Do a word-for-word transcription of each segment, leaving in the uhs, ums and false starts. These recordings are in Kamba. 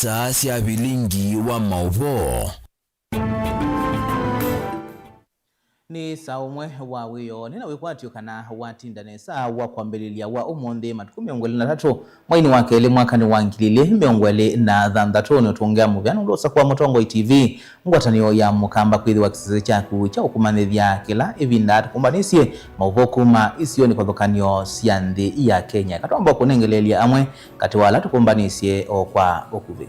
Saa sya vilingi wa maũvoo. Nĩ saa ũmwe wa wĩoo, nĩ na wĩkwatyo kana watinda nesa wa kwambĩlĩlya wa ũmũnthĩ, matukũ mĩongo ĩlĩ na tatũ, mweinĩ wa kelĩ, mwakanĩ wa ngili ilĩ mĩongo ĩlĩ na thanthatũ. Nĩ ũtũngĩa mũvea nũndũ ũsakũa Mũtongoi T V, ngwatanĩo ya Mũkamba, kwĩthĩwa kĩsese kyaku kya ũkũmanyĩthya kĩla ĩvinda tũkũmbanĩsye maũvoo kuma isionĩ kĩvathũkany'o sya nthĩ ya Kenya. Katwamba kũnengeleelya amwe katĩ wa ala tũkũmbanĩsye o kwa ũkuvĩ.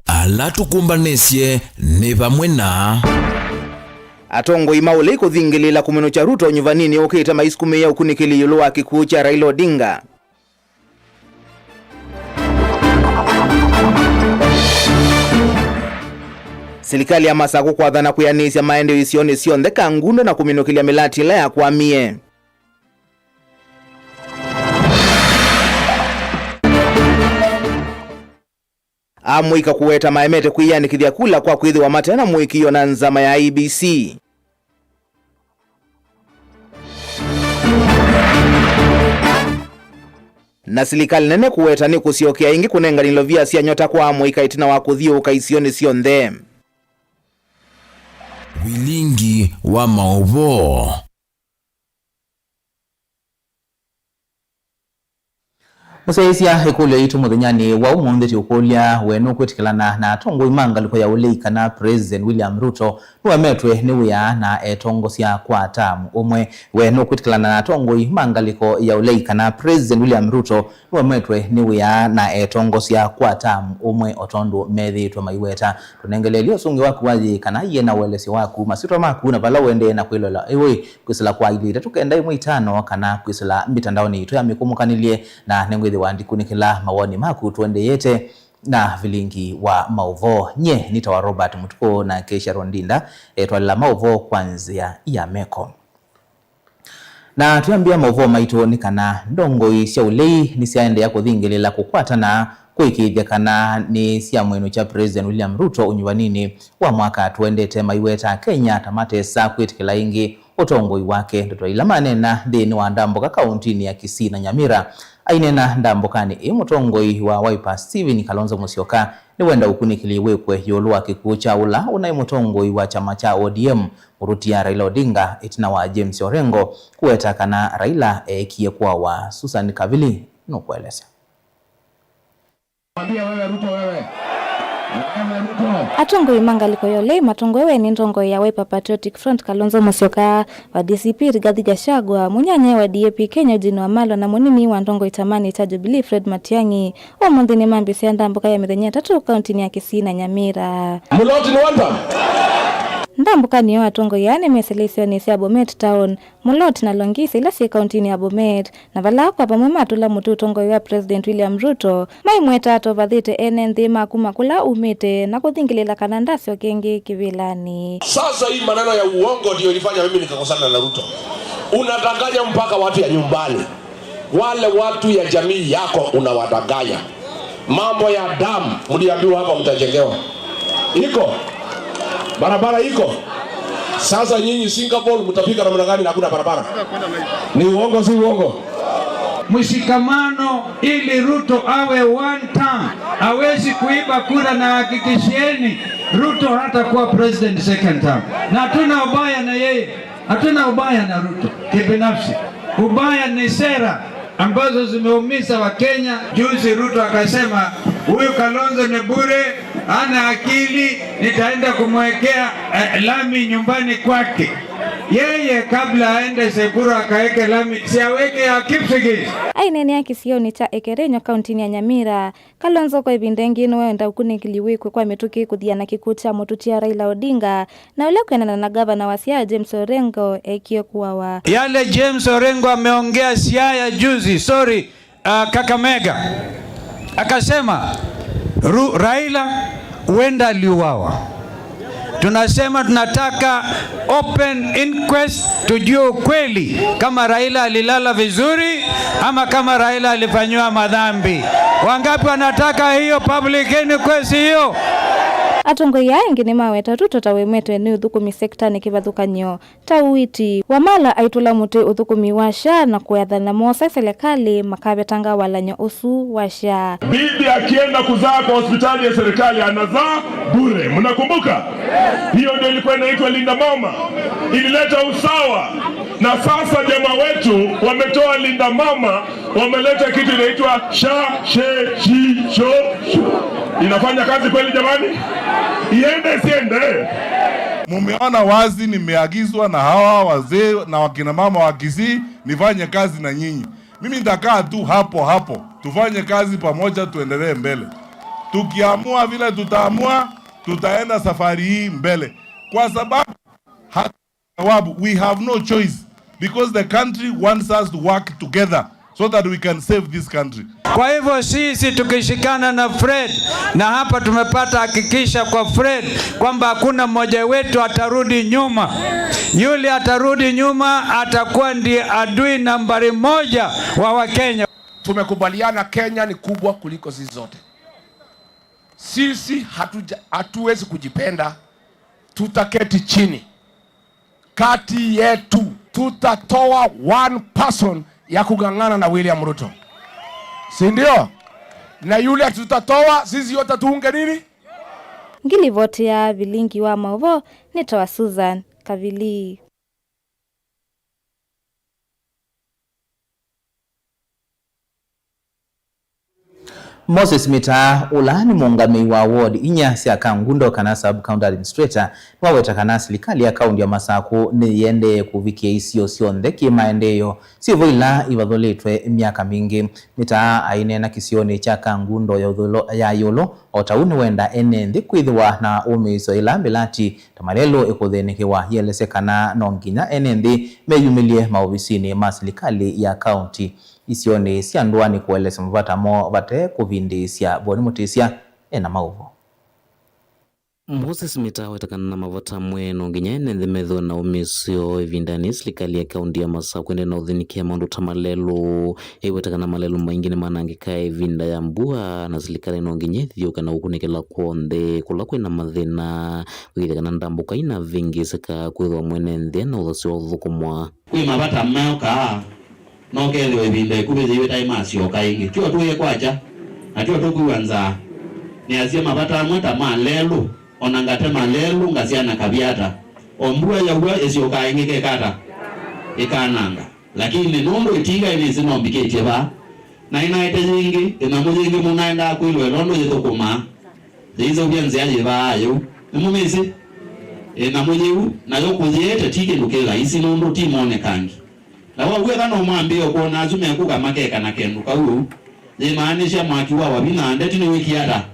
Ala tũkũmbanĩsye nĩ vamwe na. Atongoi ma ũlei kũthingĩlĩĩla kũminũkya Ruto nyuvaninĩ yũkĩte maisukumĩĩa ũkunĩkĩli ĩũlũ wa kĩkw'ũ kya Raila Odinga. Silikalĩ ya Masakũ kwathana kwĩanĩsya maendeeo isionĩ syonthe Kangundo na kũminũkĩlya mĩlatĩ ĩla yakwamie. Amũika kũweta maemete kwĩyĩanĩkĩthya kula kwa kwĩthĩwa mate na mũĩkĩĩo na nzama ya I E B C. Na silikalĩ nene kũweta nĩkũsyokea ĩngĩ kũnengane ilovia sya nyota kwa amũika ĩtina wa kũthiũũka isionĩ syonthe. Vilingi wa maũvoo. Mũsyaĩĩsya ĩkũlyo yitũ mũthenyanĩ wa ũmũnthĩ tũkũlya, we nũkwĩtĩkĩlana na atongoi ma ngalĩko ya ũlei kana President William Ruto nĩwemetwe nĩ wĩa na etongosya kwa term ũmwe? We nũkwĩtĩkĩlana na atongoi ma ngalĩko ya ũlei kana President William Ruto nĩwemetwe nĩ wĩa na etongosya kwa term ũmwe o tondũ methĩĩtwe maiweta? Tũnengeleelye ũsũngĩo waku wa yĩĩ kana yĩe na ũelesyo waku, masyĩtwa maku na vala ũendee na kwĩloela ĩwĩ kwĩsĩla kwa ilĩ itatũ kenda ĩmwe itano kana kwĩsĩla mĩtandaonĩ yitũ ya mĩkũmũkanĩlye, na nĩngwĩthĩwa ndikunĩkĩla mawoni maku tũendeete na vilingi wa maũvoo. Nyie nĩtawa Robert Mũtukũ na Keisha Rondinda etwalela maũvoo kwa nzĩa ya meko. Na twĩambĩa maũvoo maitũ nĩ kana ndongoi sya ũlei nĩsyaendeea kũthingĩlĩla kũkwatana kũĩkĩĩthya kana nĩsyamwĩnũkya President William Ruto ũnyuvaninĩ wa mwaka tũendete, maiweta Akenya ta matesa kwĩtĩkĩla ĩngĩ ũtongoi wake. Ndeto ila maneena nthĩnĩ wa ndambũka kaũntinĩ ya Kisii na Nyamira. Aineena ndambũkanĩ ĩĩ, mũtongoi wa Wiper Stephen Kalonzo Musyoka nĩwenda ũkunĩkĩli wĩkwe ĩũlũ wa kĩkw'ũ kya ũla ũnaĩ mũtongoi wa kyama kya O D M, mũrutia Raila Odinga, ĩtina wa James Orengo kũweta kana Raila eekie kũawa. Susan Kavili nũkũelesya. Mwambie wewe Ruto, wewe. Wewe Ruto. Atongoi ma ngalĩko ya ũlei matongoewe nĩ ndongoi ya Wiper Patriotic Front Kalonzo Musyoka, wa D C P Rigathi Gachagua, mũnyanyae wa D A P Kenya Eugene Wamalwa na mũnini wa ndongoi kyamani kya Jubilee Fred Matiang'i ũmũnthĩ nĩmambĩĩsya ndambũka ya mĩthenya ĩtatũ kaũntinĩ ya Kisii na Nyamira. Muloti ni wanta. Ndambũkanĩ ĩyo atongoi aa nĩmesĩle isionĩ sya Bomet Town, Mulot na Longisa ila syĩ kaũntinĩ ya Bomet, na vala kwa vamwe matũla mũtĩ ũtongoew'a President William Ruto, maimweta atovathĩte ene nthĩ ma kuma kũla umĩte na kũthingĩlĩla kana ndasyoka ĩngĩ kĩvĩlanĩ. Sasa hii maneno ya uongo ndio ilifanya mimi nikakosana na Ruto. Unadanganya mpaka watu ya nyumbani. Wale watu ya jamii yako unawadanganya. Mambo ya dam, mliambiwa hapa mtajengewa. Iko? Barabara iko? Sasa nyinyi Singapore mtafika namna gani na hakuna barabara? Ni uongo, si uongo? Mshikamano ili Ruto awe one term. Hawezi kuiba kura, na hakikishieni Ruto hatakuwa president second term. Na hatuna ubaya na yeye. Hatuna ubaya na Ruto kibinafsi. Ubaya ni sera ambazo zimeumiza Wakenya. Juzi Ruto akasema, "Huyu Kalonzo ni bure, hana akili, nitaenda kumwekea, eh, lami nyumbani kwake." Yeye kabla aende Sekuru akaweke lami, si aweke ya Kipsigis? Aineenea kĩsionĩ kya Ekerenyo, kaũntinĩ ya Nyamira, Kalonzo kwa ĩvinda ĩngĩ nĩwenda ũkunĩkĩli wĩkwe kwa mĩtũkĩ kũthiana kĩkw'ũ kya mũtũtia Raila Odinga, na ũla kwĩanana na gavana wa Siaya James Orengo eekie kũawa. Yale James Orengo ameongea Siaya juzi, sorry, uh, Kakamega. Akasema, Ru-, Raila huenda aliuawa. Tunasema tunataka open inquest, tujue ukweli kama Raila alilala vizuri ama kama Raila alifanyiwa madhambi. Wangapi wanataka hiyo public inquest hiyo? Atongoi aa angĩ nĩmaweta tũto ta wemete nĩ ũthũkũmi sektanĩ kĩvathũkany'o ta ũiiti. Wamala aitũla mũtĩ ũthũkũmi wa SHA na kũyathana mose selekalĩ makavetanga walany'o ũsu wa SHA. Bibi akienda kuzaa kwa hospitali ya serikali anazaa bure. Mnakumbuka? Hiyo ndio ilikuwa inaitwa Linda Mama. Ilileta usawa. Na sasa jamaa wetu wametoa Linda Mama, wameleta kitu inaitwa SHA, SHE, SHI, SHO, SHU. Inafanya kazi kweli jamani? Iende isiende? Mumeona wazi nimeagizwa na hawa wazee na wakina mama wa Kisii nifanye kazi na nyinyi. Mimi nitakaa tu hapo hapo. Tufanye kazi pamoja, tuendelee mbele. Tukiamua vile tutaamua, tutaenda safari hii mbele. Kwa sababu ha- sababu, we have no choice because the country wants us to work together so that we can save this country. Kwa hivyo sisi tukishikana na Fred, na hapa tumepata hakikisha kwa Fred kwamba hakuna mmoja wetu atarudi nyuma. Yule atarudi nyuma atakuwa ndiye adui nambari moja wa Wakenya. Tumekubaliana Kenya ni kubwa kuliko sisi zote. Sisi hatuja-, hatuwezi kujipenda, tutaketi chini. Kati yetu tutatoa one person ya kung'ang'ana na William Ruto, si ndio? Na yule tutatoa, sisi yote tuunge nini? Ngilivoti ya vilingi wa maũvoo nĩ tawa Susan Kavili. Moses Mitaa, ũla nĩ mũũngamĩi wa ward inya sya Kangundo kana sub county administrator, nĩwaweta kana silikalĩ ya kaũnti ya Masakũ nĩyĩendee kũvikĩa isio syonthe kĩ maendeeo syĩvo ila ivathũlĩtwe myaka mingĩ. Mitaa aineena kĩsionĩ kya Kangundo ya ũthũĩlo ya ĩũlũ, o ta ũu nĩwenda ene nthĩ kwĩthĩwa na ũmĩĩsyo ĩla mĩlati ta malelũ ĩkũthĩnĩkĩwa. Yĩelesye kana no nginya ene nthĩ meyumĩlye maovisinĩ ma silikalĩ ya kaũnti isionĩ sya ndũanĩ kũelesya mavata moo vate kũvindĩĩsya. Boni Mũtĩsya ena maũvoo. Moses Mitaa aweta kana mavata amwe no nginya ene nthĩ methĩwe na ũmĩĩsyo ĩvindanĩ silikalĩ ya kaũnti ya Masakũ ĩendee na ũthĩnĩkĩa maũndũ ta malelũ. Aiweta kana malelũ maingĩ nĩmanangĩkaa ĩvinda ya mbua, na silikalĩ no nginya ĩthiũũke na kũkunĩkĩla kw'onthe kũla kwĩna mathĩna, kũĩkĩĩthya kana ndambũka inavĩngĩĩsĩka kwĩthĩwa mwene nthĩ ena ũthasyo wa ũthũkũmwa. Kwĩ mavata meũkaa, no kethĩwe ĩvinda ĩkuvĩ yĩu ĩtaĩ masyoka ĩngĩ. Tyo tũĩe kwakya, na tyo tũkwĩw'a nzaa. Nĩasya mavata amwe ta ma lelũ, o na ngatema lelũ, ngasya na kavyata. O mbua yaua, ĩsyokaa ĩngĩ keka ata? Ĩkananga. Lakini nũndũ ĩtinga ĩnĩsĩ no mbikĩtye vaa, na ĩnaete yĩngĩ, ĩnyamũ yĩngĩ mũnaendaa kwĩlwa ĩla ũndũ yĩthũkũmaa, yĩiseũvya nzĩa yĩvaa yĩu. Nĩmũmĩsĩ? Ĩnyamũ yĩu, nayo kũyĩete ti kĩndũ kĩ laisi nũndũ ti monekangi. Na wau wetha no mwambĩĩe kwona asu mekũka makeka na kendũ kau ũu, yĩmaanisha mwaki wa wavinya ndeti nĩwĩkie ata?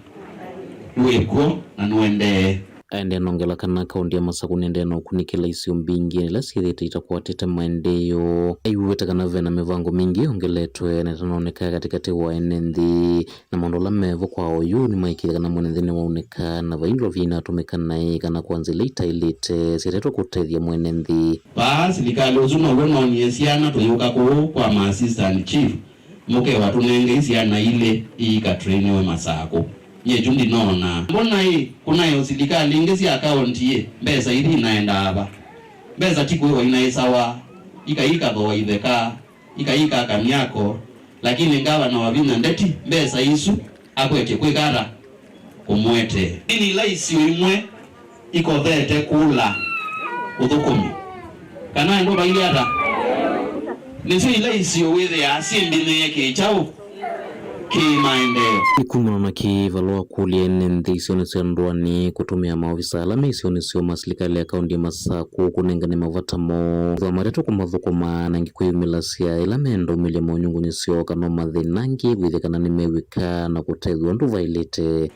Wĩ kw'o na nũendee. Aendee nongela kana kaũnti ya Masakũ nĩendee na ũkunĩkĩla isio mbingĩ ila syĩthĩĩtwe itakwatĩte maendeeo. Aiweta kana ve na mĩvango mingĩ yongeletwe na ĩtanoneka katĩkatĩ wa ene nthĩ. Na maũndũ ala mevo kwa oyu nĩmaĩkĩĩthya kana mwene nthĩ nĩwaunĩka na vai ndũa inatũmĩka naĩ kana kwa nzĩa ila itaĩlĩte syetetwe kũtethya mwene nthĩ. Vaa silikalĩ ũsu now'o noonie syana tũyũka kũũ kwa ma assistant chief, mũkewa tũnengei syana ilĩ iikatrainiwe Masakũ. Nyie kyu ndinoona. Mbona ĩ, kũnaĩ o silikalĩ ingĩ sya kaũnti ĩ, mbesa ithi inaendaa va? Mbesa ti kwĩwa inaĩsawa, ikai ikathooa itheka, ikai ikaka myako, lakini ngavana Wavinya ndeti mbesa isu akwetye kwĩka ata? Kũmũetee. Nĩ ila isio imwe ikothete kũla ũthũkũmi, kana andũ vailye ata? Nĩsyo ila isio wĩthĩaa syĩmbinĩe kĩ-kyaũ? Kĩ-maendeeo. Nĩ kumana na kĩĩ valũa kũlya ene nthĩ isionĩ sya ndũanĩ kũtũmĩa maovisa ala me isionĩ syoo ma silikalĩ ya kaũnti ya Masakũ kũnengane mavata moo, ethĩwa matetwe kũmathũkũma na angĩ kwĩyumĩlasya ĩla meenda umĩlya monyungunyĩsyo kana mathĩna angĩ kwĩthĩa kana nĩmew'ĩka na kũtethw'a ũndũ vaĩlĩte.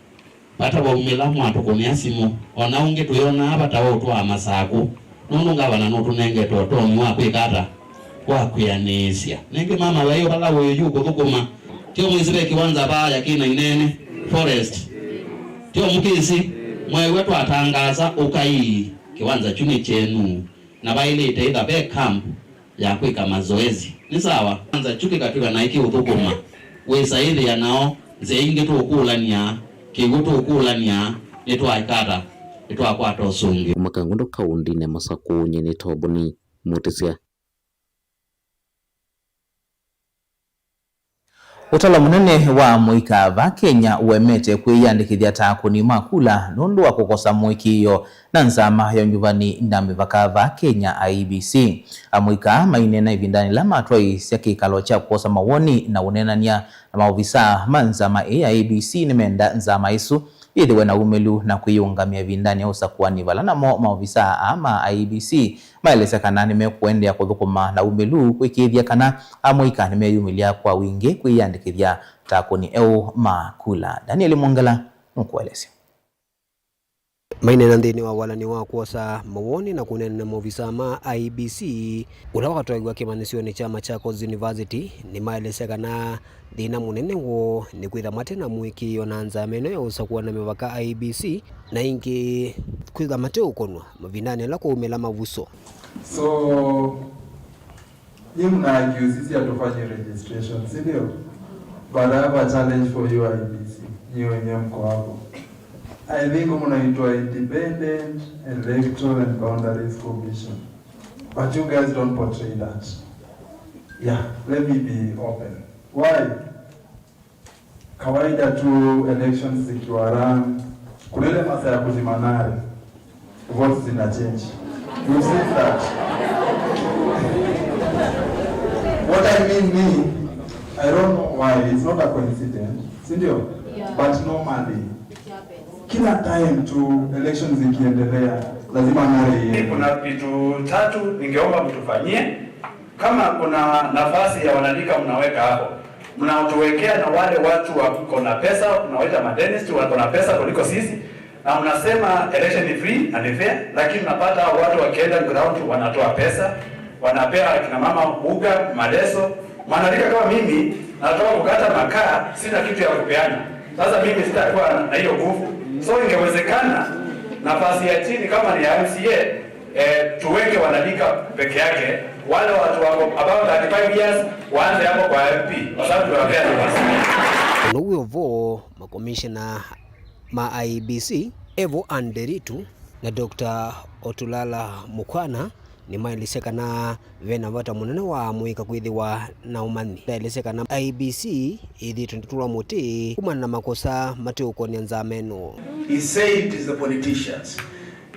Vata vaumĩla mwatũkũnĩa simũ, o na ũngĩ tũyonaa vata wa ũtwaa Masakũ, nũndũ ngavana nũtũnengete ũtonyi wa kwĩka ata? Wa kwĩanĩĩsya. Nĩngĩ mama vaĩ o vala ũĩ yu kũthũkũma. Tyo mwĩsĩ ve kĩwanza vaaya kĩ na inene, forest. Tyo mũkĩsĩ, mweew'a twatangaasa ũkai, kĩwanza kyu nĩ kyenyu. Na vaĩlĩte ĩtha ve camp ya kwĩka mazoezi. Nĩ sawa? Kĩwanza kyu kĩkatw'ĩka naĩ kĩũthũkũma. Wĩsa ĩthĩa nao, nzĩa ingĩ tũũkũlany'a, kĩw'ũ tũũkũlany'a, Nĩtwaĩka ata? Nĩtwakwata ũsũngĩo. Kuma Kangundo kaũndĩnĩ ya Masakũ, nyie nĩ Toboni Mũtĩsya. Ũtalo mũnene wa amũika va Kenya ũemete kwĩyĩandĩkĩthya ta akũni ma kula nũndũ wa kũkosa mũĩkĩĩo na nzama ya ũnyuvani na mĩvaka va Kenya, I E B C. Amũika maineena ĩvindanĩ yĩla matwaĩĩsya kĩkalo kya kwosa mawoni na ũneenany'a na maovisaa ma nzama ĩĩ ya I E B C nĩmenda nzama ĩsu yĩthĩwe na umĩlu na kwĩyĩũngamya ĩvindanĩ ya ũsakũani, vala namo maovisaa aa ma I E B C maelesya kana nĩmekũendeea kũthũkũma na umĩlu kũĩkĩĩthya kana amũika nĩmeyumĩlya kwa wingĩ kwĩyĩandĩkĩthya ta akũni eũ ma kula. Daniel Mwongela nũkũelesya. Maineena nthĩnĩ wa walany'o wa kwosa mawoni na kũneena na maovisaa ma I E B C, ũla wakatwaĩw'a kĩmanyĩsyonĩ kya Machakos University, nĩmaelesya kana thĩna mũnene woo nĩ kwĩtha mate na mũĩkĩĩo na nzama ĩno ya ũsakũa na mĩvaka, I E B C, na ĩngĩ kwĩtha mateũkonwa mavindanĩ ala kwaumĩla mavuso. So, nyie mna accuse sisi hatufanye registration, si ndio? But I have a challenge for you, I E B C. Nyie wenyewe mko hapo. I think mnaitwa Independent Electoral and Boundaries Commission. But you guys don't portray that. Yeah, let me be open. Why? Kawaida tu elections zikiwa run, kuna ile masaa ya kujimanari, votes zina change. You've seen that. What I mean me, I don't know why, it's not a coincidence, si ndio? Yeah. But normally, it happens. Kila time tu elections zikiendelea, lazima nare iende. Kuna vitu tatu ningeomba mtufanyie. Kama kuna nafasi ya wanarika mnaweka hapo, mnatuwekea na wale watu wako na pesa, mnawaita madentist, wako na pesa kuliko sisi, na mnasema election ni free and fair, lakini unapata hao watu wakienda ground wanatoa pesa, wanapea kina mama mboga, maleso. Mwanarika kama mimi, natoka kukata makaa, sina kitu ya kupeana. Sasa mimi sitakuwa na hiyo nguvu. So ingewezekana nafasi ya chini kama ni ya M C A, eh, tuweke wanarika peke yake, wale watu wako about thirty-five years waanze hapo kwa M P, kwa sababu tunawapea nafasi. Ũndũ wĩ o vo, makomishena ma I E B C, Evo Anderitu na Doctor Otulala Mukwana, nĩmaelesya kana ve na vata mũnene wa amũika kwĩthĩwa na ũmanyi. Ndaelesya kana I E B C ĩthĩĩtwe ndĩtũlwa mũtĩ kumana na makosa mateũkonĩa nzama ĩno. He said it's the politicians.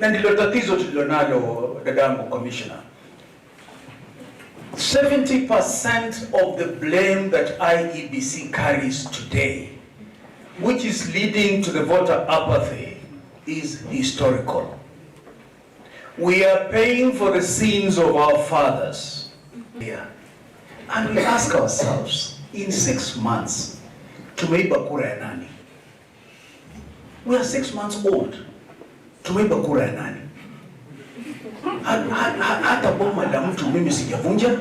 Na ndilo tatizo tulilonalo, dadangu commissioner. Seventy percent of the blame that I E B C carries today, which is leading to the voter apathy, is historical. We are paying for the sins of our fathers. Yeah. And we ask ourselves, in six months, tumeiba kura ya nani? We are six months old. Tumeiba kura ya nani? Ha-, ha-, ha-, hata boma la mtu mimi sijavunja.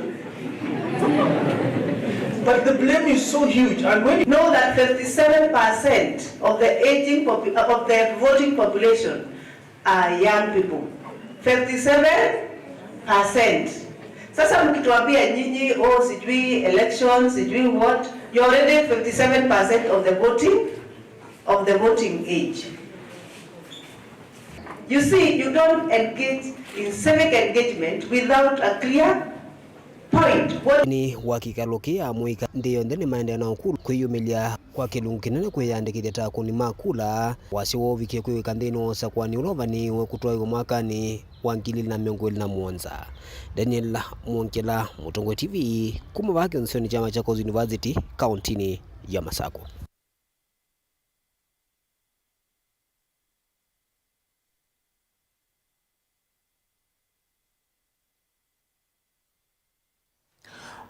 But the blame is so huge. And when you know that fifty-seven percent of the aging popu-, of the voting population are young people. Fifty-seven percent. Sasa mkituambia nyinyi, oh, sijui election, sijui what, you're already fifty-seven percent of the voting, of the voting age. You see, you don't engage in civic engagement without a clear point. What... Nĩ wa kĩkalo kĩ amũika nthĩ yonthe nĩmaendeea na ũkũlũ kwĩyumĩlya kwa kĩlungu kĩnene kwĩyandĩkĩthya ta akũni ma kula, wasya woo ũvikie kwĩw'ĩka nthĩnĩ wa ũsakũani ũla ũvanĩĩwe kũtwaĩwa mwakanĩ wa ngili ilĩ na mĩongo ĩlĩ na mũonza. Daniel Mwongela, Mũtongoi T V, kuma vaa kĩonzonĩ kya Machakos University, kaũntĩnĩ ya Masakũ.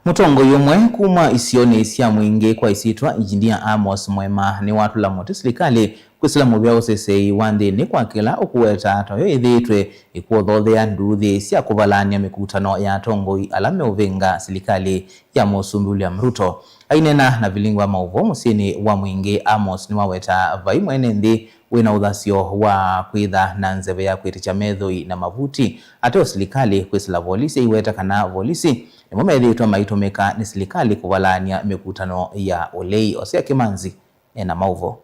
Mũtongoi ũmwe kuma isionĩ sya Mwingĩ kwa ĩsyĩtwa Engineer Amos Mwema nĩwatũla mũtĩ silikalĩ kwĩsĩla mũvea ũseseĩ wa nthĩnĩ kwa kĩla ũkũweta ta ũyo ĩthĩĩtwe ĩkũothothea nduuthĩ sya kũvalany'a mĩkutano ya atongoi ala meũvĩnga silikalĩ ya Mũsumbĩ William Ruto. Aineena na vilingi wa maũvoo mũsyĩnĩ wa Mwingĩ, Amos nĩwaweta vai mwene nthĩ wĩ na ũthasyo wa kwĩtha na nzeve ya kwĩtĩkya methoi na mavuti, ate o silikalĩ kwĩsĩla volisi aiweta kana volisi nĩmo methĩĩtwe maitũmĩka nĩ silikalĩ kũvalaany'a mĩkutano ya ũlei. Osea Kĩmanzi e na maũvoo.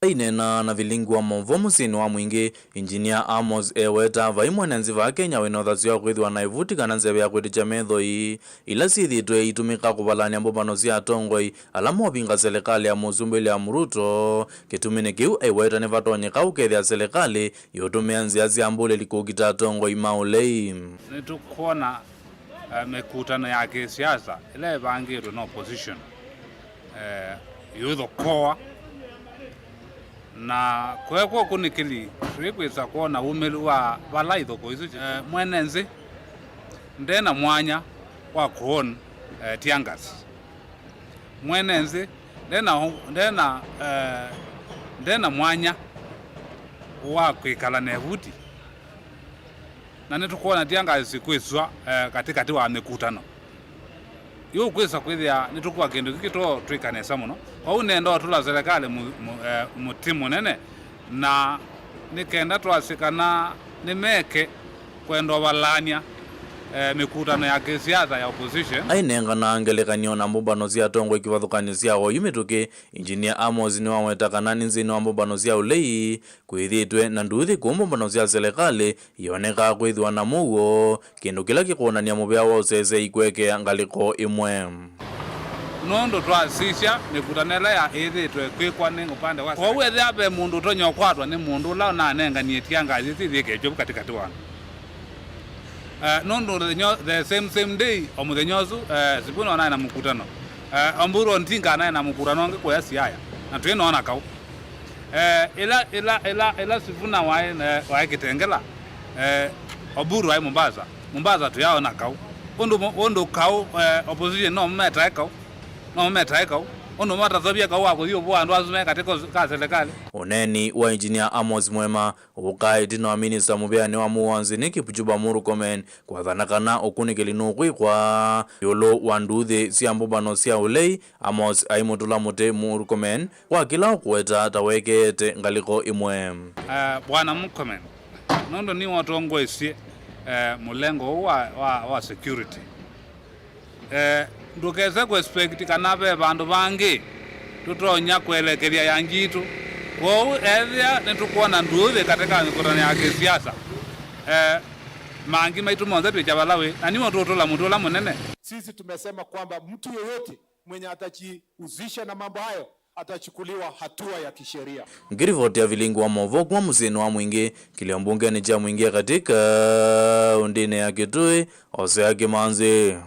Aineena na vilingi wa maũvoo mũsyĩnĩ wa Mwingĩ, Engineer Amos eweta vai mwene nzĩ vaa Kenya wĩna ũthasyo wa kwĩthĩwa na ĩvuti kana nzeve ya kwĩtĩkya methoi ila syĩthĩĩtwe iitũmĩka kũvalany'a mbũmbano sya atongoi ala movinga selekalĩ ya Mũsumbĩ William Ruto. Kĩtumi nĩ kĩu, aiweta nĩvatonyeka ũkethĩa selekalĩ yĩũtũmĩa nzĩa sya mbũlĩli kũkita atongoi ma ũlei. Nĩtũkwona, eh, mĩkutano ya kĩsiasa ĩla ĩvangĩtwe na opposition, eh, yũthokoa. Na kwekwa ũkunĩkĩli, twĩkwĩsa kwona wumĩlu wa vala ithoko isu, eh, mwene nzĩ ndena mwanya wa kũon, eh, tear gas. Mwene nzĩ ndena, ndena, eh, ndena mwanya wa kwĩkala na ĩvuti. Na nĩtũkwona tear gas kwĩswa, eh, katĩkatĩ wa mĩkutano. Yu kwĩsa kwĩthĩa nĩtũkua kĩndũ kĩkĩ to twĩka nesa mũno. Kwoou nenda ũtũla selekalĩ mu-, mu-, eh, mũtĩ mũnene, na nĩ kenda twasye kana nĩmeke kwenda ũvalany'a, eh, mĩkutano ya kĩsiasa ya opposition. Ainengana ngelekany'o na mbũmbano sya atongoi kĩvathũkany'o sya oyu mĩtũkĩ, Engineer Amos nĩwaweta kana nĩ nthĩnĩ wa mbũmbano sya ũlei kwĩthĩĩtwe na nduuthĩ kũu mbũmbano sya selekalĩ ionekaa kwĩthĩwa na mũuo, kĩndũ kĩla kĩkwonany'a mũvea wa ũseseei kũekea ngalĩko ĩmwe. Nũndũ twasisya mĩkutano ĩla ya ĩthĩĩtwe kwĩkwa nĩ ũpande wa, kwoou ethĩa ve mũndũ ũtonya ũkwatwa nĩ mũndũ ũla ũnanenganie tear gas ĩsu ĩthiĩke kyovu katĩkatĩ wa andũ. Eh, nũndũ mũthenya, the same, same day, o mũthenya ũsu, eh, Sifuna onaĩ na mũkutano. Eh, Oburu Odinga anaĩ na mũkutano ũngĩ kũya Siaya. Na twĩnoona kaũ. Eh, ĩla, ĩla, ĩla, ĩla Sifuna waĩ, eh, waĩ Kitengela, eh, Oburu waĩ Mombasa. Mombasa tũyaona kaũ. Ũndũ mo-, ũndũ kaũ, eh, opposition no metae kaũ. No metae kaũ. Ũndũ matathũvya kaũ wa kũthi ũvũa andũ asu me katĩ ka selekalĩ. Ũneeni wa Engineer Amos Mwema ũka ĩtina wa minista mũvĩanĩ wa mũuo wa nzĩ nĩ Kipchumba Murkomen kwathana kana ũkunĩkĩli nũkwĩkwa ĩũlũ wa nduuthĩ sya mbũmbano sya ũlei. Amos aimũtũla mũtĩ Murkomen kwa kĩla ũkũweta ta wekeete ngalĩko ĩmwe. Ah, Bwana Murkomen, nũndũ nĩwe ũtongoesye, eh, mũlengo ũũ wa, wa, wa security. Eh, ndũkese kũexpect kana ve vandũ vangĩ tũtonya kũelekethya ya ngitũ. Kwoou ethĩa nĩtũkwona nduuthĩ katĩ ka mĩkũtano ya kĩsiasa, eh, mangĩ maitũ monthe twĩkya vala wĩ, na nĩwe tũũtũla mũtĩ ũla mũnene. Sisi tumesema kwamba mtu yeyote mwenye atajihusisha na mambo hayo atachukuliwa hatua ya kisheria. Ngĩrivoti ya vilingi wa maũvoo kuma mũsyĩnĩ wa Mwingĩ, kĩlio mbungenĩ kya Mwingĩ ya katĩ kaũndĩnĩ ya Kitui, Hosea Kĩmanzi.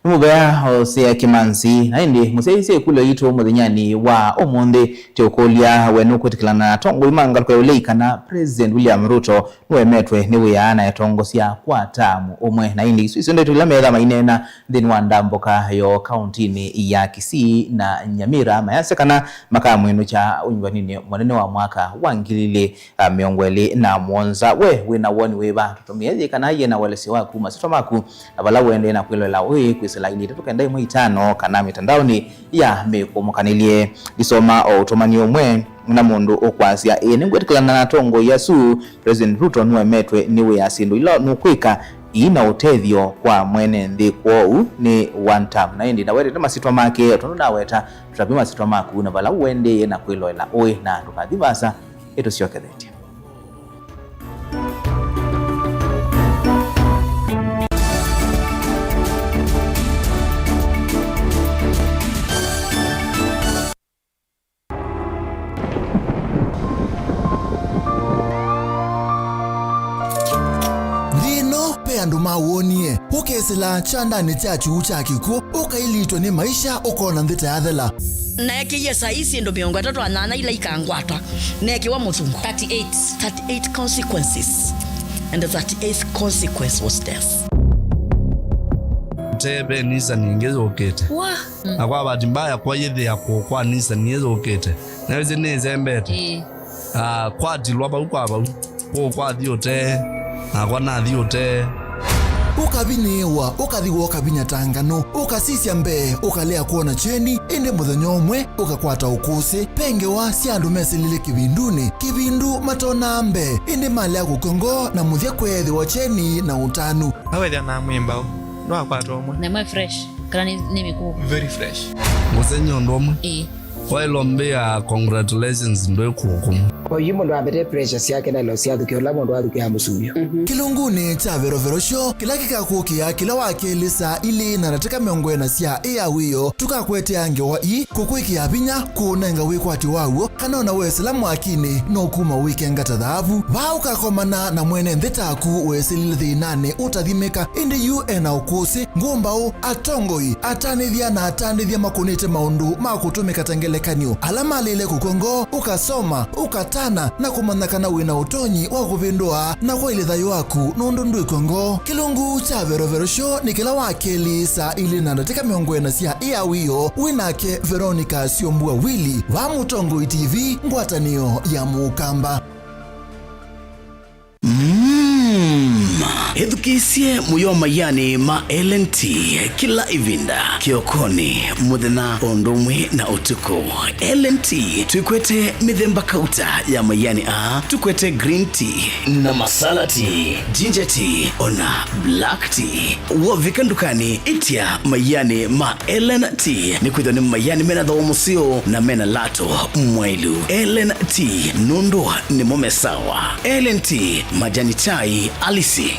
Nĩ mũvea Hosea Kĩmanzi. Na ĩndĩ mũsyaĩĩsye ĩkũlyo yitũ mũthenyanĩ wa ũmũnthĩ, tĩũkũlya we nũkwĩtĩkĩlana na atongoi ma ngalĩko ya ũlei kana President William Ruto nũemetwe nĩ wĩa na etongosya kwa taamu ũmwe. Na ĩndĩ isu isio ndeto ila meetha maineena nthĩnĩ wa ndambũka yoo kaũntĩnĩ ya Kisii na Nyamira, mayasya kana makamwĩnũkya ũnyuvaninĩ mũnene wa mwaka wa ngili ilĩ, ah, mĩongo ĩlĩ na mũonza. We wĩ na woni wĩva? Tũtũmĩe yĩ kana yĩ na ũelesyo waku, masyĩtwa maku, na vala ũendee na kwĩloela ũĩ kwĩsĩla ilĩ itatũ kenda ĩmwe itano kana mĩtandaonĩ ya mĩkũmũkanĩlye. Ndisoma o ũtũmani ũmwe na mũndũ ũkwasya, "Ĩĩ, nĩngwĩtĩkĩlana na atongoi asu. President Ruto nũemetwe nĩ wĩa syĩndũ ila nũkwĩka ii na ũtethyo kwa mwene nthĩ, kwoou nĩ one term." Na ĩndĩ ndawetete masyĩtwa make, o tondũ ndaweta, tũtavye masyĩtwa maku na vala ũendee na kwĩloela ũĩ, na ndũkathi vaasa ĩtũsyokethetye. Nthĩ ĩno, ve andũ mawonie, ũkesĩla kyandanĩ kya kyuu kya kĩkw'ũ, ũkailitwe nĩ maisha, ũkona nthĩ ta yathela. Naekĩie saii syĩndũ mĩongo ĩtatũ na nyanya ila ikangwata, neekĩwa mũthungo. Thirty-eight, thirty-eight consequences, and the thirty-eighth consequence was death. Te ve Nissan ĩngĩ yũkĩte. Wa. Na kwa bahati mbaya, kwayĩthĩa kũũ kwa Nissan ĩĩ yũkĩte. Na wĩsĩ nĩĩsembete. Ĩĩ. Ah, kwatilwa vau kwa vau. Kũũ kwathi ũtee, nakwa nathi ũtee. Ũkavinyĩĩwa, ũkathi wooka vinya ta nganũ, ũkasisya mbee, ũkalea kwona kyeni, ĩndĩ mũthenya ũmwe ũkakwata ũkũsĩ. Ve ngewa sya andũ mesĩlile kĩvindunĩ, kĩvindu matonaa mbee, ĩndĩ malea kũkw'a ngoo na mũthya kweethĩwa kyeni na ũtanu. Awethĩa na mwĩ mbaũ, nwakwata ũmwe. Na ĩmwe fresh, kana nĩ, nĩ mĩkũũ? Very fresh. Mũsenyi ũndũ ũmwe. Ĩĩ. Waĩlombĩa congratulations ndwĩ kũkũmũ. Kwa hiyo mũndũ ambete pressure syake na lo syathukĩa ũla mũndũ athukĩa mũsuvio. Kĩlungunĩ kya Verovero Show, kĩla kĩkakũkĩa kĩla wa kelĩ saa ilĩ na ndatĩka mĩongo ĩna sya ĩ ya wĩoo, tũkakwetea ngewa ii, kũkwĩkĩa vinya, kũũnenga wĩkwatyo waw'o, kana ona wesĩla mwakinĩ, no kuma wĩkenga ta thaavu. Vaa ũkakomana na mwene nthĩ taku wesĩlile thĩnanĩ ũtathimĩka, ĩndĩ yu ena ũkũsĩ, ngũmbaũ, atongoi, atanĩthya na atandĩthya makũnĩte maũndũ ma kũtũmĩka ta ngelekany'o, ala malĩle kũkw'a ngoo, ũkasoma, ũkatana, na kũmanya kana wĩ na ũtonyi wa kũvĩndũa na kwaĩlya thayũ waku nũndũ ndwĩkw'a ngoo. Kĩlungu kya Verovero Show nĩ kĩla wa kelĩ saa ilĩ na ndatĩka mĩongo ĩna sya ĩ ya wĩoo, wĩ nake Veronica Syombua Willy, vaa Mũtongoi T V, ngwatanĩo ya Mũkamba. Mm. Ĩthukĩĩsye mũyo maianĩ ma L N T kĩla ĩvinda, kĩokonĩ, mũthenya, o ũndũ ũmwe na ũtukũ. L N T twĩkwete mĩthemba kauta ya maianĩ aa, tũkwete green tea na masala tea, ginger tea, ona black tea. Wovika ndukanĩ, ĩtya maianĩ ma L N T, nĩkwĩthĩwa nĩ maianĩ mena thooa mũseo na mena lato mwaĩlu. L N T, nũndũ nĩmo me sawa. L N T, majani chai halisi.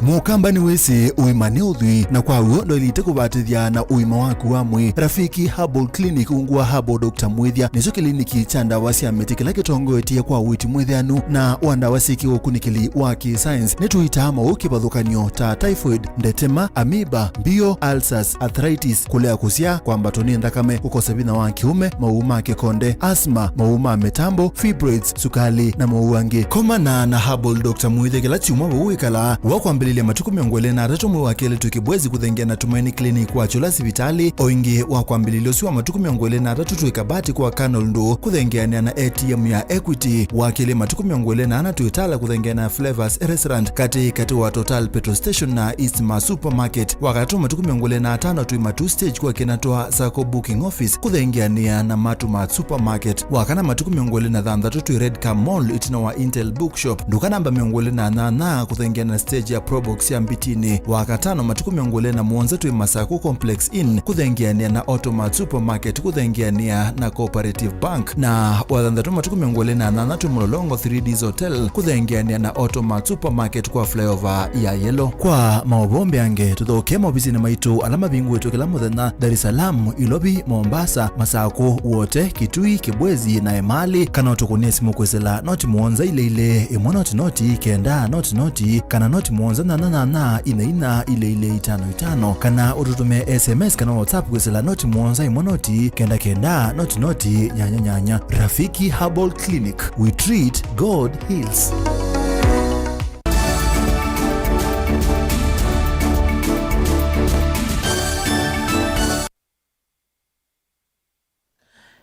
Mũkamba nĩwĩsĩ ũima nĩ ũthwii, na kwa w'o ndwaĩlĩte kũvatĩthya na ũima waku wa mwĩĩ. Rafiki Herbal Clinic, ungu wa Herbal Doctor Mwĩthya, nĩkyo kĩliniki kya ndawa sya mĩtĩ kĩla kĩtongoetye kwa ũiiti mwĩtheanu na wa ndawa syĩkĩwe ũkunĩkĩli wa kĩ-science. Nĩtũitaa maũũ kĩvathũkany'o ta typhoid, ndetema, amoeba, mbio, ulcers, arthritis, kũlea kũsyaa, kwambatwa nĩ nthakame, kũkosa vinya wa kĩũme, maũũ ma kĩkonde, asthma, maũũ ma mĩtambo, fibroids, sukalĩ, na maũũ angĩ. Komana na Herbal Doctor Mwĩthya kĩla kyumwa vau wĩkalaa. Wakwambĩlĩlya matukũ mĩongo ĩlĩ na atatũ mwei wa kelĩ twĩ Kĩbwezi kũthengeana na Tumaini Clinic wa Kyũla sivitalĩ. O ĩngĩ, wakwambĩlĩlya ũsu wa matukũ mĩongo ĩlĩ na atatũ twĩ Kabati kwa Colonel Ndũ kũthengeanĩa na A T M ya Equity. Wa kelĩ, matukũ mĩongo ĩlĩ na ana twĩ Tala kũthengeana na Flavors Restaurant katĩ katĩ wa Total Petrol Station na East Mart Supermarket. Wa katatũ, matukũ mĩongo ĩlĩ na atano twĩ Matuu Stage kwa Kinatwa Sacco Booking Office kũthengeanĩa na Matuu Mart Supermarket. Wa kana, matukũ mĩongo ĩlĩ na thanthatũ twĩ Red Car Mall ĩtina wa Intel Bookshop, nduka namba mĩongo ĩlĩ na nyanya kũthengeana na stage ya Probox ya Mbitinĩ. Wa katano, matukũ mĩongo ĩlĩ na mũonza twĩ Masakũ Complex Inn kũthengeanĩa na Automart Supermarket kũthengeanĩa na Cooperative Bank. Na wa thanthatũ, matukũ mĩongo ĩlĩ na nyanya twĩ Mlolongo three Ds Hotel kũthengeanĩa na Automart Supermarket kwa flyover ya Yellow. Kwa maũvoo mbeange, tũthoke maovisinĩ maitũ ala mavingũĩtwe kĩla mũthenya, Dar es Salaam, Ilovi, Mombasa, Masakũ, Wote, Kitui, Kibwezi, na Emali, kana ũtũkũnĩe simũ kwĩsĩla noti mũonza ilĩ ilĩ, ĩmwe noti noti, kenda noti noti, kana noti mũonza nyanya nyanya, ina ina, ilĩ ilĩ, itano itano, kana ũtũtũmĩe S M S kana WhatsApp kwĩsĩla noti mũonza ĩmwe noti, kenda kenda, noti noti, nyanya nyanya. Rafiki Herbal Clinic, we treat, God heals.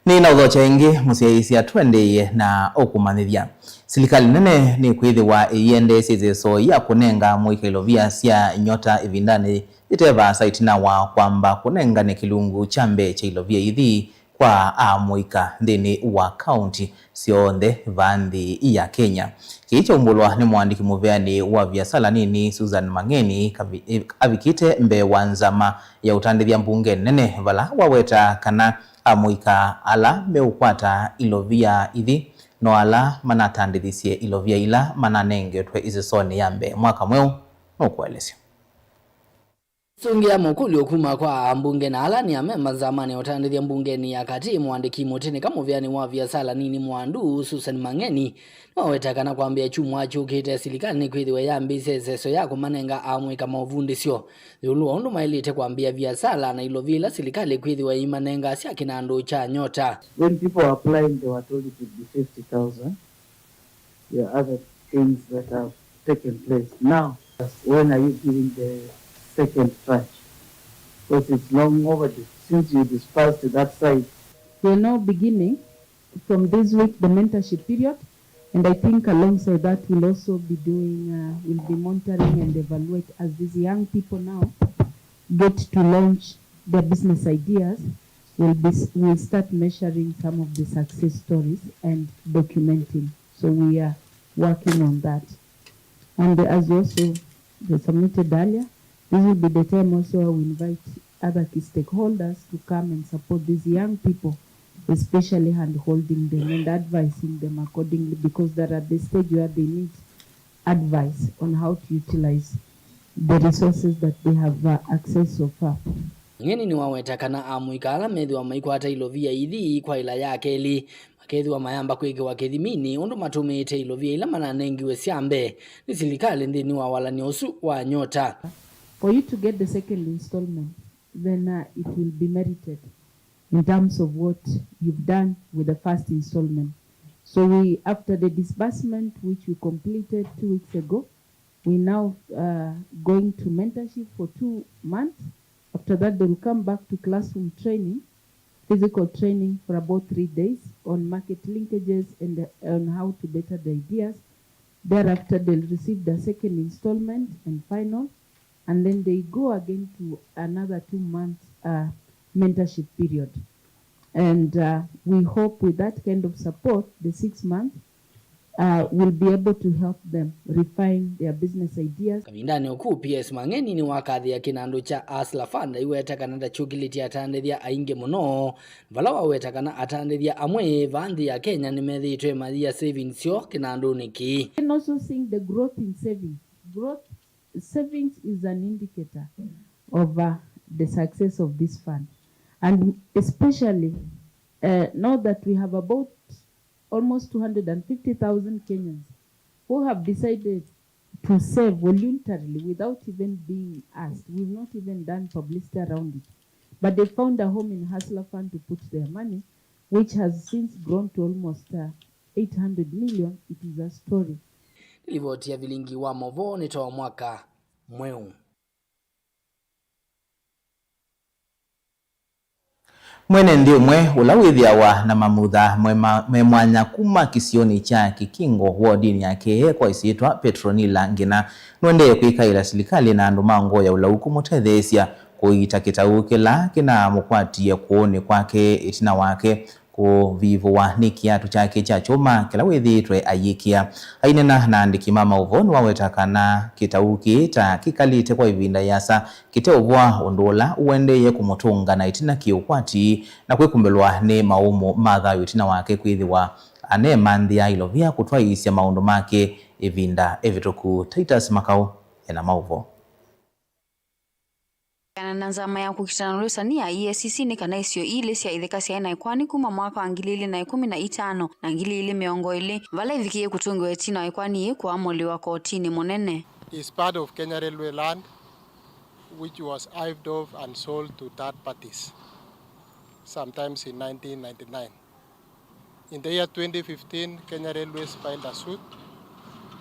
Nĩnaũthokya ĩngĩ, mũsyaĩĩsya, tũendeeye na ũkũmanyĩthya. Silikalĩ nene nĩkwĩthĩwa ĩiendeesya ĩseso ya kũnenga amũika ilovia sya nyota ĩvindanĩ yĩte vaasa ĩtina wa kwamba kũnengane kĩlungu kya mbee kya ilovia ithi kwa amũika nthĩnĩ wa kaunti syonthe vaa nthĩ ya Kenya. Kĩĩ kyaumbũlwa nĩ mũandĩki mũveani wa viasala nini Susan Mang'eni kavi-, avikĩte mbee wa nzama ya ũtandĩthya mbunge nene, vala waweta kana amũika ala meũkwata ilovia ithi no ala manatandĩthisye ilovia ila mananengetwe ĩsesonĩ ya mbee mwaka mweũ. Nũkũelesya. Sũngĩa mokũlyo kuma kwa ambunge na ala nĩ amemba nzamanĩ ya ũtandĩthya mbungenĩ ya katĩ, mũandĩki mũtĩnĩka mũveani wa viasala nini mwandu, Susan Mang'eni, nĩwaweta kana kwambĩĩa kyumwa kyũkĩte, silikalĩ nĩkwĩthĩwa yambĩĩsye ĩseso ya kũmanenga amũika maũvundĩsyo ĩũlũ wa ũndũ maĩlĩte kwambĩĩa viasala na ilovia ila silikalĩ ĩkwĩthĩwa ĩimanenga sya kĩnandũ kya nyota. When people are applying, they were told it would be fifty thousand. There are other things that have taken place. Now, when are you giving the second tranche? Because it's long overdue since you dispersed that side. We're now beginning from this week the mentorship period, and I think alongside that we'll also be doing, uh, we'll be monitoring and evaluate as these young people now get to launch their business ideas, we'll be, we'll start measuring some of the success stories and documenting. So we are working on that. And as you also submitted earlier, this will be the time also where we invite other key stakeholders to come and support these young people, especially hand holding them and advising them accordingly, because they're at the stage where they need advice on how to utilize the resources that they have, uh, accessed so far. Ng'eni nĩwaweta kana amũika ala methĩwa maikwata ilovia ithi kwa ĩla ya kelĩ, makethĩwa mayamba kwĩkĩwa kĩthiminĩ ũndũ matũmĩĩte ilovia ila mananengiwe sya mbee nĩ silikalĩ nthĩnĩ wa walany'o ũsu wa Nyota. For you to get the second installment, then, uh, it will be merited in terms of what you've done with the first installment. So we, after the disbursement which we completed two weeks ago, we now, uh, going to mentorship for two months. After that, they'll come back to classroom training, physical training for about three days on market linkages and, uh, on how to better the ideas. Thereafter, they'll receive the second installment and final, and then they go again to another two months, uh, mentorship period. And, uh, we hope with that kind of support, the six months, uh, will be able to help them refine their business ideas. Kavindanĩ o kũu, P S Mang'eni nĩwakathĩa kĩnandũ kya Hustler Fund, aiweta kana ndakyũkĩlĩtye atandĩthya aingĩ mũno, vala waweta kana atandĩthya amwe va nthĩ ya Kenya nĩmethĩĩtwe mayia savings syoo kĩnandũnĩ kĩĩ. And also seeing the growth in savings. Growth, savings is an indicator of, uh, the success of this fund. And especially, uh, know that we have about almost two hundred and fifty thousand Kenyans who have decided to save voluntarily without even being asked. We've not even done publicity around it. But they found a home in Hustler Fund to put their money, which has since grown to almost, uh, eight hundred million. It is a story. Nĩ livoti ya Vilingi wa Mauvoo nĩ Too Mwaka Mweũ. Mwene nthĩ ũmwe ũla wĩthĩawa na mamutha mwe ma-, me mwanya kuma kĩsionĩ kya Kĩkingo wodinĩ ya Kĩee kwa ĩsyĩtwa Petronila Ngina nũendee kwĩkaĩla silikalĩ na andũ ma ngoo ya ũlau kũmũtetheesya kũiita kĩtau kĩla kĩnamũkwatie kũũnĩ kwake ĩtina wake kũvivũwa nĩ kĩatũ kyake kya kyũma kĩla wĩthĩĩtwe ayĩkĩa. Aineena na aandĩki ma maũvoo, nĩwaweta kana kĩtau kĩĩ ta kĩkalĩte kwa ĩvinda ĩasa kĩteũvwa ũndũ ũla ũendeeye kũmũtũnga na ĩtina kĩ ũkwati na kwĩkumbĩlwa nĩ maũmũ ma thayũ ĩtina wake kwĩthĩwa aneemanthĩa ilovia kũtwaĩĩsya maũndũ make ĩvinda ĩvĩtũku. Titus Makau ena maũvoo. Kana na nzama ya kũkitana na ũlũsani ya E A C C nĩ kana isio ilĩ sya itheka syaĩ na ĩkoani kuma mwaka wa ngili ilĩ na ĩkũmi na itano na ngili ilĩ mĩongo ĩlĩ, vala ivikĩie kũtũngĩwa ĩtina wa ĩkoani yĩĩ kũamũlĩwa kotinĩ mũnene. Is part of Kenya Railway land, which was hived off and sold to third parties sometimes in nineteen ninety-nine. In the year twenty fifteen, Kenya Railways filed a suit,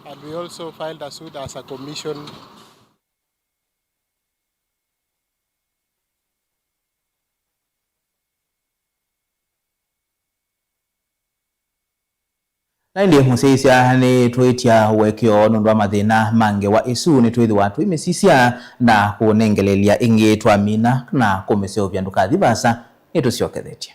and we also filed a suit as a commission. Na ĩndĩ mũsyaĩĩsya nĩtwĩtya ũekeo nũndũ wa mathĩna ma ngewa ĩsu, nĩtwĩthĩwa tũimĩsisya na kũnengelelya ĩngĩ twamina na kũmĩseũvya. Ndũkathi vaasa, nĩtũsyokethetye.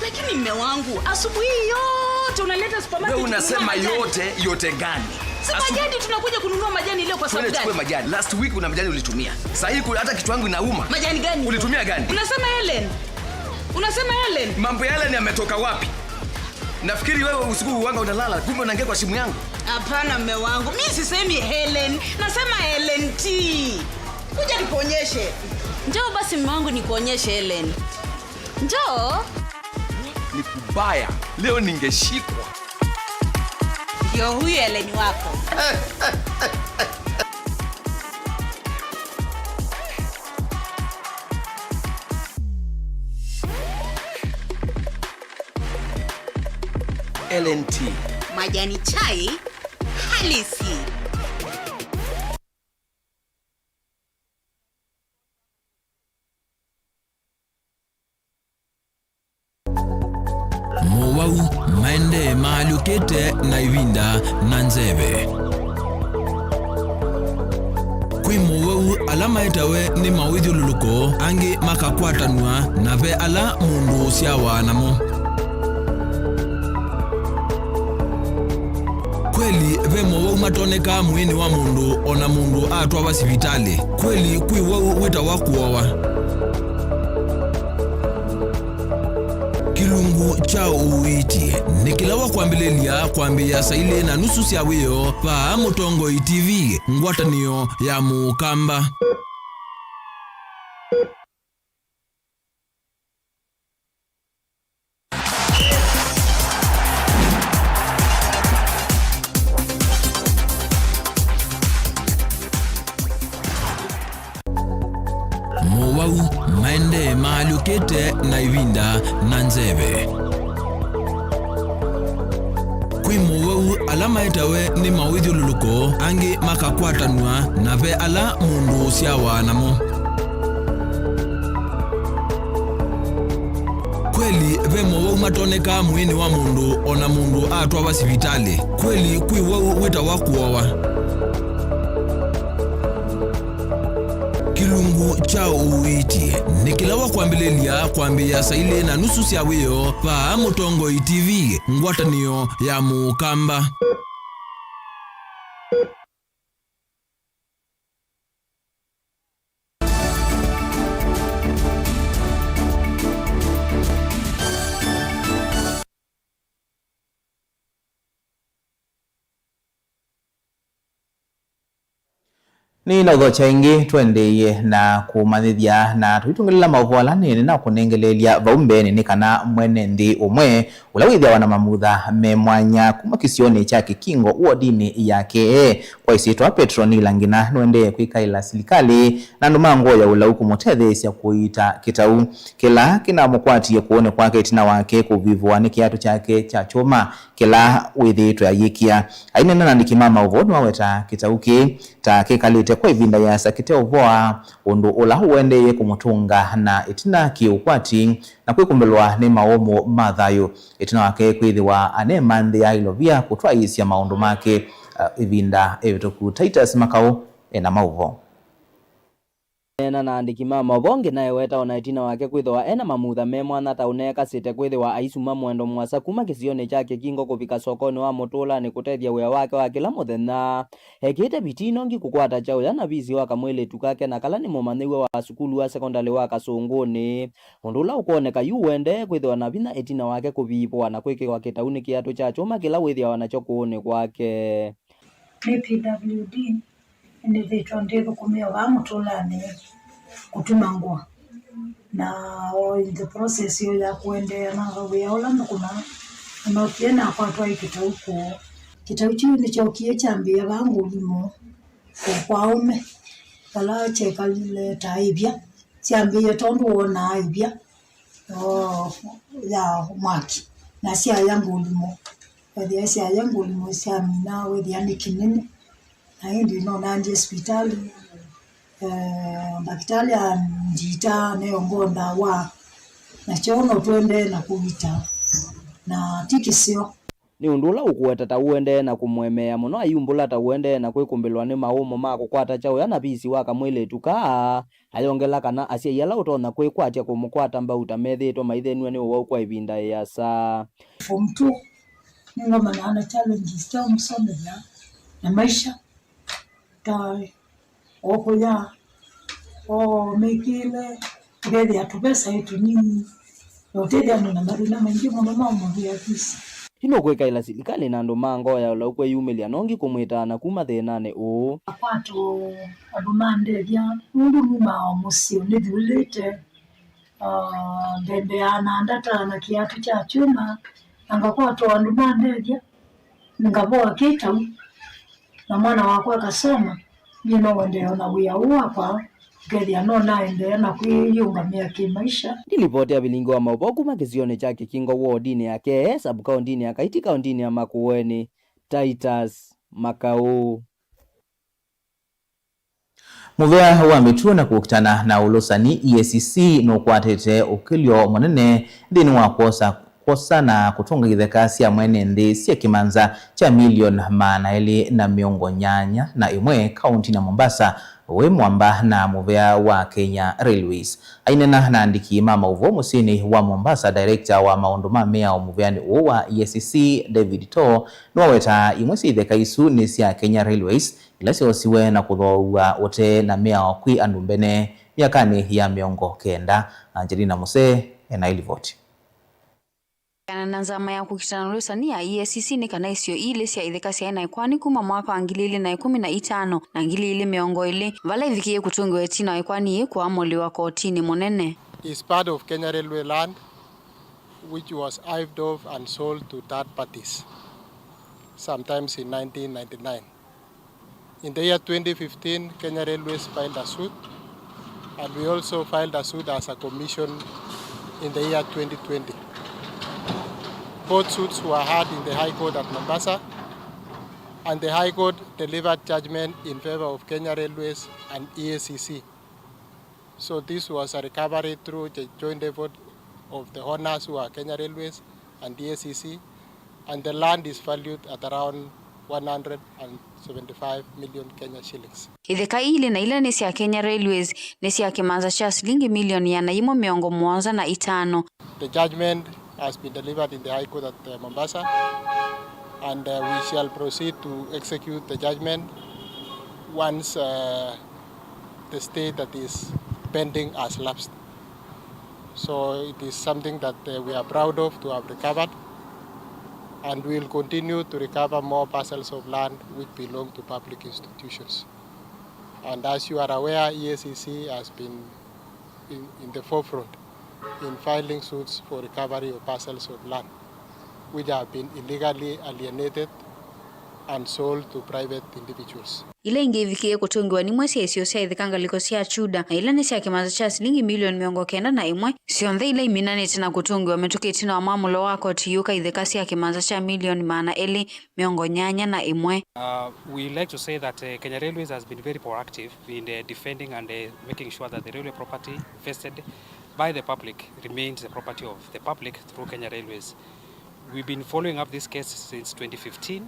Lakini mme wangu, asubuhi yote unaleta supermarket kununua majani. Wewe unasema yote, yote gani? Si majani tunakuja kununua majani leo kwa sababu gani? Twende chukue majani. Last week una majani ulitumia. Sasa hii kuna hata kichwa yangu inauma. Majani gani? Ulitumia gani? Unasema Helen. Unasema Helen. Mambo ya Helen yametoka wapi? Nafikiri wewe usiku huanga unalala, kumbe unaingia kwa simu yangu. Hapana, mme wangu. Mi sisemi Helen. Nasema Helen T. Kuja nikuonyeshe. Njoo basi, mme wangu, nikuonyeshe Helen. Njoo. Ni kubaya. Leo ningeshikwa. Ndio huyu Helen wako. Helen T. Majani chai halisi. Mowau maendee maalyũkĩte na ĩvinda na nzeve. Kwĩ mowau ala maetawe nĩ mawĩthyũlũlũko, angĩ makakwatanw'a, na ve ala mũndũ ũsyawa namo. Kweli, ve mowau matonekaa mwĩĩnĩ wa mũndũ o na mũndũ atwawa sivitalĩ. Kweli, kwĩ wau wĩtawa kũowa. Kĩlungu kya ũiiti nĩ kĩla wa kwambĩlĩlya kwambĩĩa saa ilĩ na nusu sya wĩoo vaa Mũtongoi T V, ngwatanĩo ya Mũkamba. Mowau maendee maalyũkĩte na ĩvinda na nzeve. Kwĩ mowau ala maetawe nĩ mawĩthyũlũlũko, angĩ makakwatanw'a, na ve ala mũndũ ũsyawa namo. Kweli, ve mowau matonekaa mwĩĩnĩ wa mũndũ o na mũndũ atwawa sivitalĩ. Kweli, kwĩ wau wĩtawa kũowa. Kĩlungu kya ũiiti nĩ kĩla wa kwambĩlĩlya kwambĩĩa saa ilĩ na nusu sya wĩoo vaa Mũtongoi T V, ngwatanĩo ya Mũkamba. Nĩnaũthokya ĩngĩ, tũendeeye na kũmanyĩthya na tũitũngĩlĩla maũvoo ala nĩ, nĩnakũnengeleelya vau mbeenĩ nĩ kana mwene nthĩ ũmwe ũla wĩthĩawa na mamutha me mwanya kuma kĩsionĩ kya Kĩkingo wodinĩ ya K A kwa ĩsyĩtwa Petronila Ngina nũendee kwĩkaĩla silikalĩ na andũ ma ngoo ya ũlau kũmũtetheesya kũiita kĩtau kĩla kĩnamũkwatie kũũnĩ kwake ĩtina wake kũvivũwa nĩ kĩatũ kyake kya kyũma kĩla wĩthĩĩtwe ayĩkĩa. Aineena na andĩki ma maũvoo, nĩwaweta kĩtau kĩĩ ta kĩkalĩte kwa ĩvinda yĩasa kĩteũvoa, ũndũ ũla ũendeeye kũmũtũnga na ĩtina kĩ ũkwati na kwĩkũmbĩlwa nĩ maũmũ ma thayũ, ĩtina wake kwĩthĩwa anemanthĩa ilovia kũtwaĩĩsya maũndũ make, uh, ĩvinda ĩvĩtũku. Titus Makaũ ena maũvoo. Aneena na andĩki ma maũvoo, Ngina eweta o na ĩtina wake kwĩthĩwa e na mamutha me mwanya ta ũneekasĩte kwĩthĩwa aisuma mwendo mũasa kuma kĩsionĩ kya Kĩkingo kũvika sokonĩ wa Mũtũlanĩ kũtethya wĩa wake wa kĩla mũthenya, ekĩĩte vitii nongi kũkwata kyaũya na visi wa kamwĩlĩtu kake na kala nĩ mũmanyĩw'a wa sukulu wa sekondalĩ wa Kasũngũnĩ, ũndũ ũla ũkwoneka yu ũendee kwĩthĩwa na vinya ĩtina wake kũvivũwa na kwĩkĩwa kĩtau nĩ kĩatũ kya kyũma kĩla wĩthĩawa nakyo kũũnĩ kwake. Nĩ P W D, nĩnĩthĩĩtwe ndĩthũkũmĩa vaa Mũtũlanĩ kũtuma ngũa, na o in the process yo ya kũendeea na wĩa ũla nthũkũmaa, nanokie nakwatwa ĩ kĩtau kũũ. Kĩtau kyu nĩkyokie kyambĩĩa vaa ngũlimũ kũũ kwa aũme, vala kyekalile ta ĩvya, syambĩĩe tondũ wonaa ĩvya oo, ya mwaki, na syaya ngũlimũ. Wethĩa syaya ngũlimũ syamina, wethĩa nĩ kĩnene. Na ĩndĩ nonaa ndyĩ sivitalĩ, eh, ndakĩtalĩ andiita, aneo ngoo ndawa, na kyo no tũendee na kũvita, na ti kĩseo. Nĩ ũndũ ũla ũkũweta ta ũendee na kũmũemeea mũno ayumbũla ta ũendee na kwĩkũmbĩlwa nĩ maũmũ ma kũkwata kyaũya na visi wa kamwĩlĩtu kaa, ayongela kana asyai ala ũtonya kwĩkwatya kũmũkwata mbau ta methĩĩtwe maithenw'a nĩ ũwau kwa ĩvinda ĩasa. Form two, nĩngomanaa na challenges sya ũmũsomethya na maisha, ta o kũya, o mĩkĩĩle, ũkethĩa tũvesa ĩ tũnini, na ũtethya andũ na mathĩna maingĩ mũno ma ũmũvĩa fees. Yu nũkwĩkaĩla silikalĩ na andũ ma ngoo ya ũlau kwĩyumĩlya nongi kũmwĩtaa na kuma thĩnanĩ ũũ. Akwatwa andũ mandethya, nũndũ numaa o mũsyĩ ũnĩthuĩlĩte, ah, ndendeaa na ndata na kĩatũ kya kyũma, na ngakwatwa andũ mandethya, ngavoa kĩtau, na mwana wakwa akasoma, nyie no ũendee o na wĩa ũũ wakwa, ngethĩa no naendeea na kwĩyĩũngamĩa kĩmaisha. Nĩ livoti ya vilingi wa maũvoo kuma kĩsionĩ kya Kĩkingo wodinĩ ya Kee, sub-kaũntinĩ ya Kaiti, kaũntinĩ ya Makueni, Titus Makaũ. Mũvea wa mĩtuo na kũkitana na ũlũsani, E A C C, nũkwatĩte ũkĩlyo mũnene nthĩnĩ wa kwosa, kwosa na kũtũnga itheka sya mwene nthĩ sya kĩmanza kya milioni maana elĩ na mĩongo nyanya na ĩmwe kaũntinĩ ya Mombasa, wĩ mwamba na mũvea wa Kenya Railways. Aineena na andĩki ma maũvoo mũsyĩnĩ wa Mombasa, director wa maũndũ ma mĩao mũveanĩ ũũ wa E A C C, David Too, nĩwawetaa imwe sya itheka isu nĩ sya Kenya Railways, ila syoosiwe na kũthoow'a ũtee na mĩao kwĩ andũ mbene myakanĩ ya mĩongo kenda. Angelina Musee ena ĩlivoti. Kana na nzama ya kũkitana na ũlũsani ya E A C C nĩ kana isio ilĩ sya itheka syaĩ na ĩkoani kuma mwaka wa ngili ilĩ na ĩkũmi na itano na ngili ilĩ mĩongo ĩlĩ, vala ivikĩie kũtũngĩwa ĩtina wa ĩkoani yĩĩ kũamũlĩwa kotinĩ mũnene. Is part of Kenya Railway land, which was hived off and sold to third parties sometimes in nineteen ninety-nine. In the year twenty fifteen, Kenya Railways filed a suit, and we also filed a suit as a commission in the year twenty twenty. Both suits were heard in the High Court at Mombasa, and the High Court delivered judgment in favor of Kenya Railways and E A C C. So this was a recovery through the joint effort of the owners, who are Kenya Railways and E A C C, and the land is valued at around one hundred and seventy-five million Kenya shillings. Itheka ilĩ na ila nĩ sya Kenya Railways nĩ sya kĩmanza kya silingi milioni ĩana yĩmwe mĩongo mũonza na itano. The judgment has been delivered in the High Court at, uh, Mombasa, and, uh, we shall proceed to execute the judgment once, uh, the stay that is pending has lapsed. So it is something that, uh, we are proud of to have recovered, and we will continue to recover more parcels of land which belong to public institutions. And as you are aware, E A C C has been in, in the forefront in filing suits for recovery of parcels of land which have been illegally alienated and sold to private individuals. Ila ingĩ ivikĩie kũtũngĩwa nimwe sya isio sya itheka ngalĩko sya Chuda, na ila nĩ sya kĩmanza kya silingi milioni mĩongo kenda na ĩmwe, syonthe ila iminanĩte na kũtũngĩwa mĩtũkĩ ĩtina wa mwamũlo wa koti yũka itheka sya kĩmanza kya milioni maana elĩ mĩongo nyanya na ĩmwe. Uh, we like to say that, uh, Kenya Railways has been very proactive in, uh, defending and, uh, making sure that the railway property vested by the public remains the property of the public through Kenya Railways. We've been following up this case since twenty fifteen.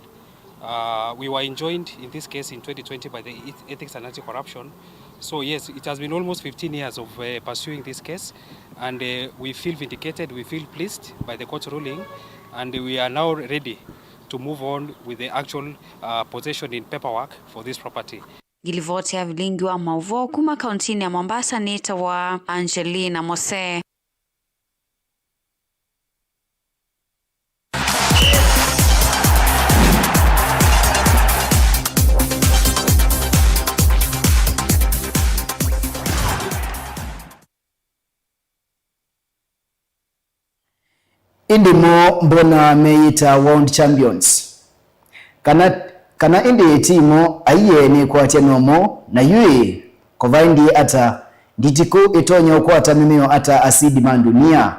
Uh, we were enjoined in this case in twenty twenty by the Eth-, Ethics and Anti-Corruption. So yes, it has been almost fifteen years of, uh, pursuing this case, and, uh, we feel vindicated, we feel pleased by the court ruling, and we are now ready to move on with the actual, uh, possession in paperwork for this property. Ngilivoti ya vilingi wa maũvoo kuma kauntinĩ ya Mombasa nĩtawa Angelina Mose. Ĩndĩ mo mbona meyĩta world champions? Kana, kana ĩndĩ ti mo aiye nĩkwatya nomo, na yu ĩ, kovaendie ata? Nditikũ ĩtonya ũkwata mĩmeo ata asidi ma ndunia?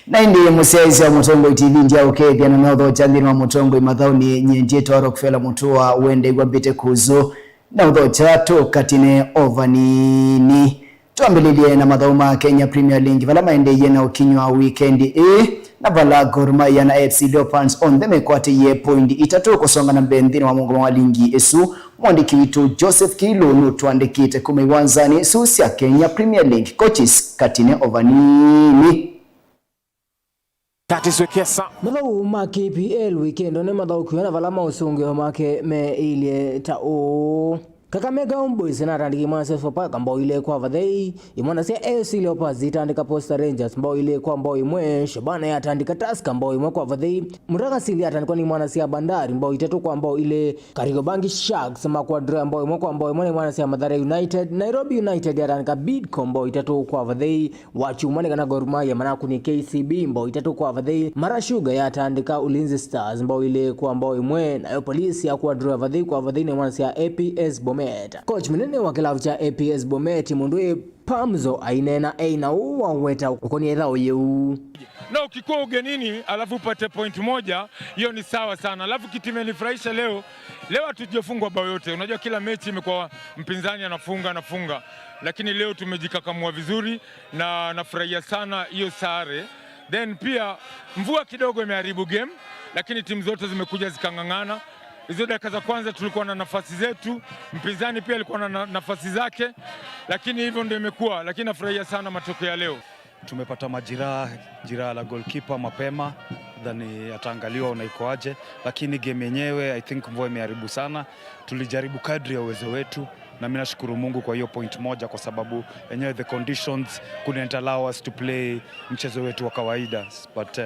Na ĩndĩ mũsyaĩĩsya wa Mũtongoi T V ndyaũkethya na naũthokya nthĩnĩ wa Mũtongoi mathaũnĩ, nyie ndyĩtwa Rockefeller Mũtũa, ũendeew'a mbĩte kũzũ. Na ũthokya tũkatine o vanini. Twambĩlĩlye na mathaũ ma Kenya Premier League vala maendeeie na ũkinywa wikendi ĩĩ, na vala Gor Mahia na A F C Leopards onthe mekwatĩie poindi itatũ kũsonga na mbee nthĩnĩ wa mũngoma wa ligi ĩsu. Mwandĩki witũ Joseph Kiilu nũtũandĩkĩte kuma iwanzanĩ isu sya Kenya Premier League. Coaches katine o vanini. Curtis Wekesa. Mathaũ ma K P L wikendi nĩmathaũkiwe na vala maũsũngĩo make meĩlye ta ũũ. Kakamega Homeboyz natandĩka Imwana sya Sofapaka mbao ilĩ kwa vathei. Imwana sya A F C Leopards itandĩka Posta Rangers mbao ilĩ kwa mbao ĩmwe. Shabana yatandĩka Tusker mbao ĩmwe kwa vathei. Murang'a Seal yatandĩkwa nĩ Imwana sya Bandari mbao itatũ kwa mbao ilĩ. Kariobangi Sharks makwadra mbao ĩmwe kwa mbao ĩmwe na Imwana sya Mathare United. Nairobi United yatandĩka Bidco mbao itatũ kwa vathei. Wakyumwa nĩ kana Gor Mahia manakunie K C B mbao itatũ kwa vathei. Mara Sugar yatandĩka Ulinzi Stars mbao ilĩ kwa mbao ĩmwe, nayo Police yakũa draw ya vathei kwa vathei na Imwana sya A P S Bomet. Coach mũnene wa kĩlavu kya A P S Bomet, mũndũ wĩ Pamzo, aineena eina ũũ wa weta ũkonie ĩthaũ yĩu. Na ukikuwa ugenini alafu upate point moja, hiyo ni sawa sana. Alafu kitu imenifurahisha leo, leo hatujafungwa bao yote. Unajua kila mechi imekuwa mpinzani anafunga, anafunga. Lakini leo tumejikakamua vizuri na nafurahia sana hiyo sare. Then pia mvua kidogo imeharibu game, lakini timu zote zimekuja zikang'ang'ana. Hizo dakika za kwanza tulikuwa na nafasi zetu, mpinzani pia alikuwa na na- nafasi zake, lakini hivyo ndio imekuwa. Lakini nafurahia sana matokeo ya leo. Tumepata majiraha, jiraha la goalkeeper mapema, dhani ataangaliwa unaikoaje, lakini game yenyewe, I think, mvua imeharibu sana. Tulijaribu kadri ya uwezo wetu, na mimi nashukuru Mungu kwa hiyo point moja, kwa sababu yenyewe the conditions couldn't allow us to play mchezo wetu wa kawaida. But uh,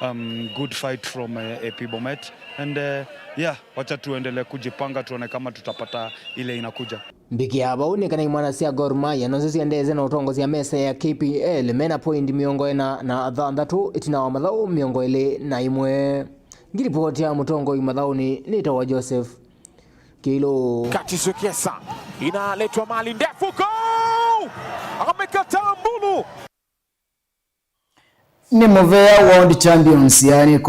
um, good fight from uh, A P Bomet, and uh, yeah, wacha tuendelee kujipanga, tuone kama tutapata ile inakuja. Mbiki ya vau nĩ kana imwana sya Gor Mahia noso siendete na ũtongosya mesa ya K P L mena point mĩongo ĩna na thanthatũ ĩtina wa mathaũ mĩongo ĩlĩ na ĩmwe. Ngiripoti ya mũtongoi mathaũnĩ nĩtawa Joseph Kĩlũ. Curtis Wekesa, inaletwa mali ndefu, goal! Amekataa Mbulu. Nĩ mũvea World Champions, yaani